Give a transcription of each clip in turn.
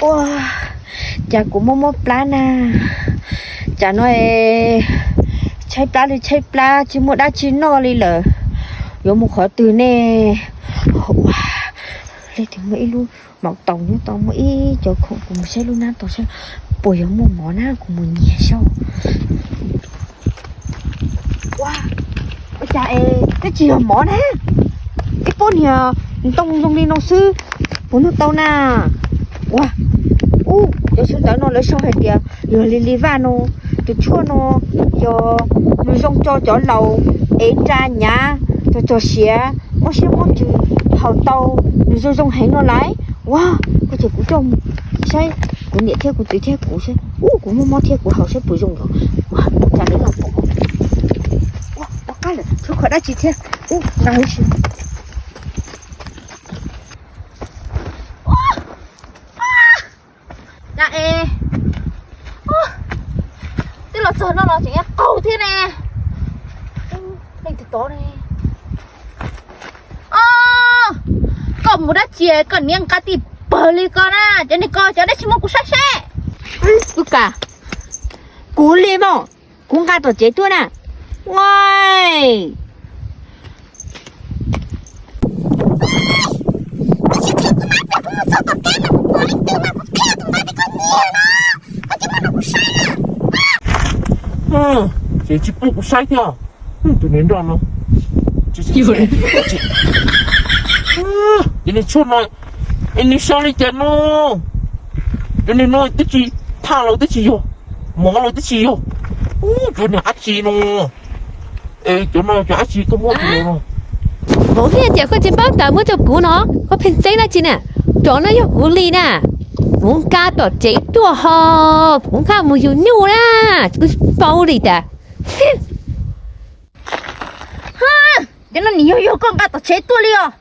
Ua, cas kuv muaj muaj plab na. Cas no es tshaib plab li tshaib plab, tsis muaj dab tsi noj li lawm. Yuav mus qhov twg ne? Ua, leej twg muaj ib lub maum taus nyob tau, muaj ib cov khoom, kuv mus saib lub hnab tod saib puas yuav muaj mov na, kuv mus nyiag saib. Ua, ua cas es twb tsis yog mov na, ib pob niag ntoo zoo li no xwb, puas noj tau na? Ua, ub, cov tshuaj ntawv no lawv sau hais tias yog li li vaj no, tus tshuaj no yog nws zoo rau cov laus, ev nra nyav, cov txog siav, mob siab mob ntsws, haus tau, nws zoo zoo heev no lauj. Ua, koj ces kuv coj mus saib kuv niam thiab kuv txiv thiab kuv saib, ub, kuv muaj mob thiab kuv haus saib puas zoo los. Ua, cas lawv los pom. Ua, ua qab lawm, tshuav qhov dab tsi thiab. Ub, nqa huv si. Cas es twb los txog no los tseem qaug thiab ne. Leej twg tod ne? Koj mus dab tsi koj niaj nqa tij pawg li ko na? Cov niag ko cov dab tsi muab kuv saib seb. Ub, ka, kuv li mas, kuv nqa tom tsev tuaj na. Ua, ces tsis pub kuv saib thiab. Tus niag nroj no, ces niag tshuaj no, es nws sau li cas no? Cov niag no twb tsis, thaj los twb tsis yog, mov los twb tsis yog. Ub, cov niag dab tsi no? Es cov no cov dab tsi koj muab rau no? Vauv, thiaj tias koj tsis paub ntawv muab rau kuv no, koj pheej txeeb dab tsi na? Cov no yog kuv li na, kuv nqa tom tsev tuaj ho, kuv nqa mus yug nyuj na, kuv tsis paub li tas. Cov no nim yog yog koj nqa tom tsev tuaj li os.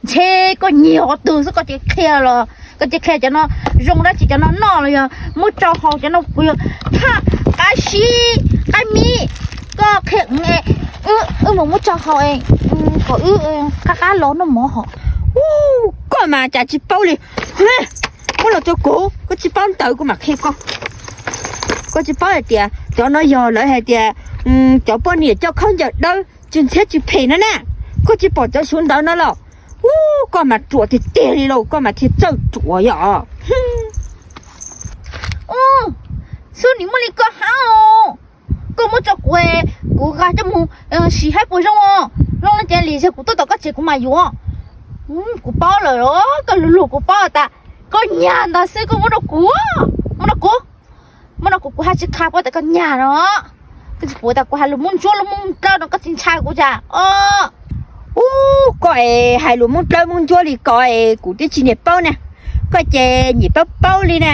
Ntshe koj nyiag qhov twg xwb koj tsis qhia los, koj tsis qhia cov no zoo dab tsi, cov no noj los yog muab tsau haus, cov no kuv yog thaj, qab sib, qab mib, koj qhia wb mus muab tsau haus kom wb qab qab los noj mov hos. Ub, koj mas cas tsis paub li. Muab los rau kuv, koj tsis paub ntawv kuv mam qhia koj. Koj tsis paub hais tias cov no yog lawv hais tias cov poj niam coj khaub ncaws dawb tsis ntxhiab tsis phem no na. Koj tsis pom cov suav ntawv no los? Ub, koj mas ruam tiag tiag li lauj, koj mas thiaj txawj ruam yom. Ub, xub nim muaj li koj hab, koj muab tso kuv, kuv nqa coj mus sim saib puas zoo os. Zoo no ces lim zog kuv tuaj tom koj tsev kuv mam yuav. Kuv paub lawm, koj lug lug kuv paub tas koj nyag ntawd xwb koj muab rau kuv, muab rau kuv, muab rau kuv, kuv haj tsis qha puab tas koj nyag no. Koj tsis pum tas kuv hais lus Moob Ntsuab lub Moob Dlawb no koj tsis ntshai kuv cas os? Ub, koj es hais lus Moob Dlawb Moob Ntsuab li ko es kuv twb tsis niam paub na. Koj ces nyiam paub paub li na.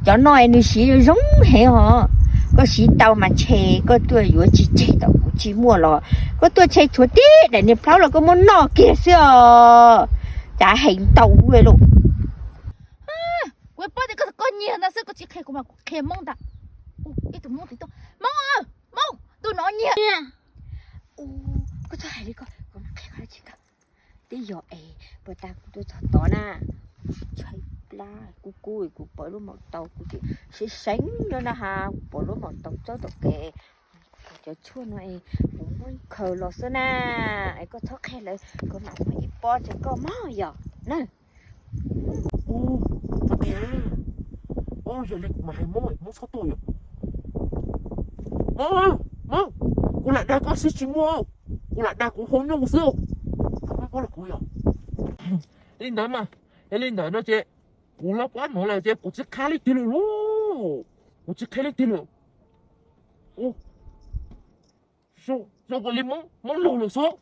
Cov no es nws siv zoo heev hos. Koj siv tau mas ntshe koj tuaj yuav tsis tseg tom kuv tsis muaj los koj tuaj tseg tshuav tib daim niag plaub los koj muab noj kiag xwb os. Cas heev ntau lauj. Kuv paub tias koj, koj nyiag ntawd xwb koj tsis qhia kuv mas kuv qhia Moob ntag. Ib tug Moob twb tuaj, Moob, Moob, tus no nyiag. Koj txhob hais li ko, kuv mam qhia koj dab tsi ntag. Twb yog es puag ta kuv tuaj txog tod na, kuv tshaib plab kub kub, kuv pom lub maum taus kuv ces seev seev no na has, kuv pom lub maum taus txawb tom kev, kuv pom cov tshuaj no es kuv muab khaws los xwb na. Es koj txhob qhia lawv, kuv mam muab ib pob rau koj mog yom na. Yog li kuv mam hais Moob, Moob txhob tuaj yom. Moob, Moob, kuv lam dag koj xwb tsis muaj, kuv lam dag kuv hau nyuj xwb. Koj muab pob rau kuv yom. Li ntawd mas, yog li ntawd no ces kuv lawv pob no lawm ces kuv tsis qhia leej twg lawm lauj. Kuv tsis qhia leej twg lawm. Zoo ua li Moob laug lawm xwb.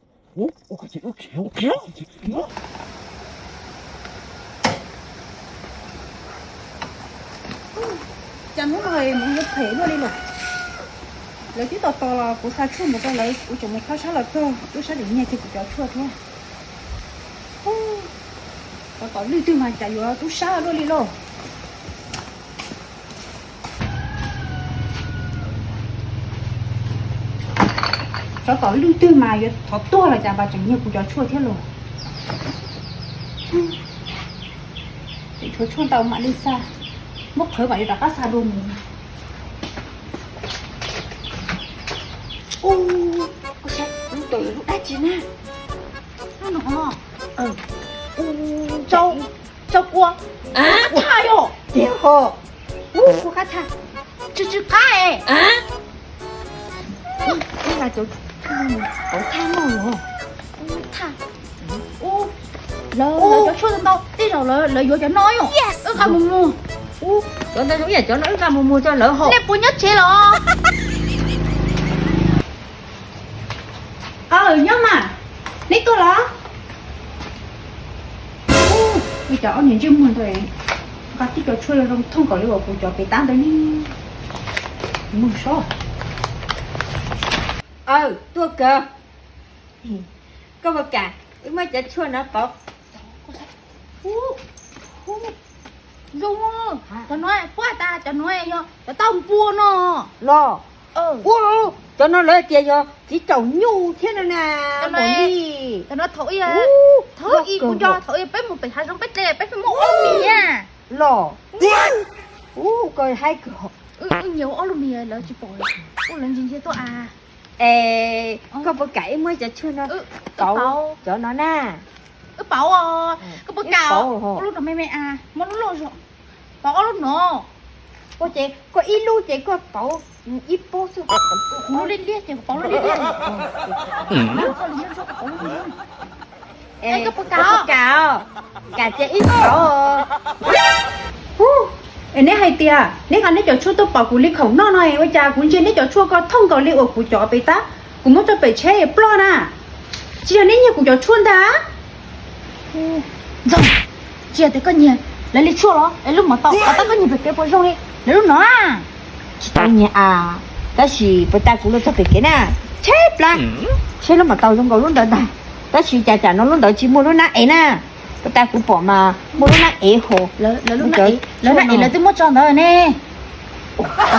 Cas hnub no Moob yuav phem luaj li lawm. Lawv twb tos tos los kuv xa tshuaj mus rau lawv, kuv tseem mus khawb sab los txog lub sab dim nyiag kiag kuv cov tshuaj thiab. Tsov tom lwj twg mas cas yuav tub sab luaj li lauj. Tsov tom lwj twg mas yuav thov tuag los cas mas tseem nyiag kuv cov tshuaj thiab lauj. Tseem Tshuaj ntau mam li xa, muab qhwv mam li rov qab xa dua mus. Ub, koj saib lub ntawd yog lub dab tsi na? Lub no, rau, rau kua, kua qab tshaj yom. Tiag ho. Ub, kua qab tshaj, tsw tsw qab es. Ub, ub, cov, cov thaj no los. Ub, thaj. Ub, lawv, lawv cov tshuaj ntau, tej zaum lawv, lawv yuav cov no yom. Wb nqa mus muag. Ub, cov ntawd zoo ib yam cov no, wb nqa mus muag rau lawv haus. Nej puas nyob tsev los? Aw, nyob mas, neb tuaj los? Ub, cov ob niag ntsej muag ntawd, nqa tib co tshuaj zoo thooj nkaus li uas kuv cov pem tab ntawd ne. Muag sob. Aw, tuaj kawg. Koj puas kam wb muab cov tshuaj no pauv? Zoo, cov no puab tas, cov no yog cov tauj npua no los. Ua, cov no lawv tias yog txiv tsaum nyuj thiab no na. Cov no, cov no thaum ub, thaum ub kuv nco thaum ub peb mus pem hav zoov peb dle peb pheej muab ob lub mis los. Ub, koj haib kawg. Wb nyias ua ob lub mis lawv tsis pom, ua lawv ntsia ntsia tuaj a. Es koj puas kam wb muab cov tshuaj no pauv cov no na? Wb pauv os, koj puas kam? Ua lub no me me a, muab lub loj zog, pauv ob lub no. Ua ces koj ib lub ces koj pauv ib pob xwb. Kuv lub liab liab ces kuv pauv lub liab liab. Es koj puas kam? Kam ces ib pauv. Hu, es neb hais tias neb nqa neb cov tshuaj tuaj pauv kuv li khoom noj no, ua cas kuv ntsia neb cov tshuaj ko thooj nkaus li uas kuv cov pem tab, kuv muab tso pem tsheb ploj na. Tsis yog neb nyiag kuv cov tshuaj ntag. Ntxoog, tsis yog tias koj nyiag lawv li tshuaj los es lub mov tau, tab koj nyiag pem kev puas zoo li lawv lub no? Tsis tau nyiag a, tab sis puas tas kuv los txog pem kev na, tsheb plab, tsheb lub mov tau zoo nkaus lub ntawd ntag, tab sis cas cas no lub ntawd tsis muaj lub nab ev na. Puas tas kuv pom mas muaj lub nab ev hos. Lawv nab ev lawv twb muab tso ntawd ne.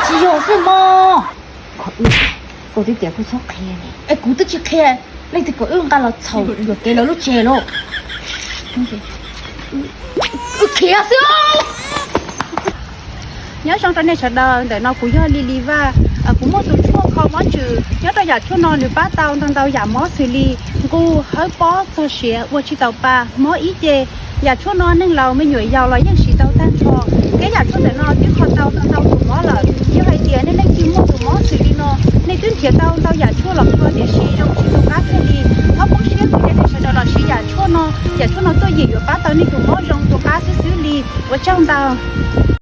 Tsis yog xwb mog. Koj twb tias koj txhob qhia. Es kuv twb tsis qhia, leej twg kom wb nqa los txhaum yuam kev lawv lub tsev lauj? Wb khiav xwb. Nyob zoo rau nej sawv daws, ntawm no kuv yog Lis Lis Vaj. Kuv muaj tus tshuaj kho mob ntsws, nyob rau yam tshuaj no nws pab tau ntau ntau yam mob xws li nqus, hawb pob, txog siav, ua tsis taus pa, mob ib ce. Yam tshuaj no neeg laus me nyuam yaus los yeej siv tau tag nrho. Thiab yam tshuaj ntawm no twb kho tau ntau tus mob lawm. Yog hais tias nej leej twg muaj tus mob xws li no, nej twb nrhiav tau ntau yam tshuaj los kho tiam sis zoo tsis tu qab kiag li, txhob poob siab, kuv cov nej sawv daws los siv yam tshuaj no. Yam tshuaj no tuaj yeem yuav pab tau nej tus mob zoo tu qab xwb xwb li. Ua tsaug ntau.